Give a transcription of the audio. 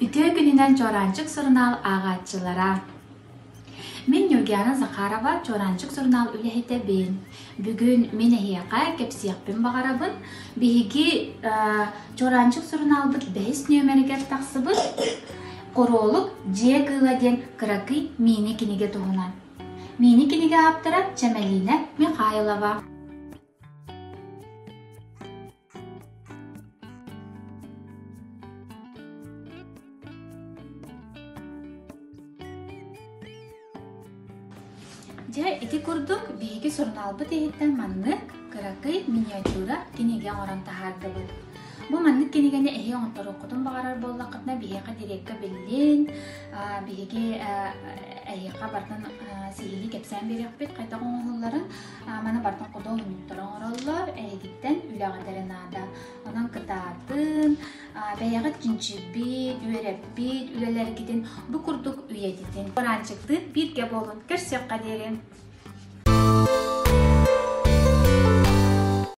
Үтүө күнүнэн Чуораанчык сурунаал ааҕааччылара! Мин Ньургиана Захарова, Чуораанчык сурунаал үлэһитэбин. Бүгүн мин эһиэхэ кэпсиэхпин баҕарабын. Биһиги Чуораанчык сурунаалбыт бэһис нүөмэригэр тахсыбыт Хоруолук дьиэ кыыла диэн кыракый мини-кинигэ туһунан. Мини-кинигэ ааптара Чэмэлиинэ Михайлова. Дьэ, ити курдук биһиги сурунаалбыт иһиттэн маннык кыракый миниатюра кинигэ оҥорон таһаардыбыт. Бу маннык кинигэни эһиги оҥотторуоххутун баҕарар буоллаххытына биһиэхэ дириэккэ биллин, биһиги эһиэхэ барытын сиһилии кэпсээн биэриэхпит хайдах оҥоһулларын. Маны барытын худуоһунньуктар оҥороллор, эһигиттэн үлэҕит эрэ наада. Онон кытаатын, бэйэҕит чинчийбит, үөрэппит үлэлэргитин бу курдук үйэтитин. Бараанчыктыын бииргэ буолун, көрсүөххэ диэри!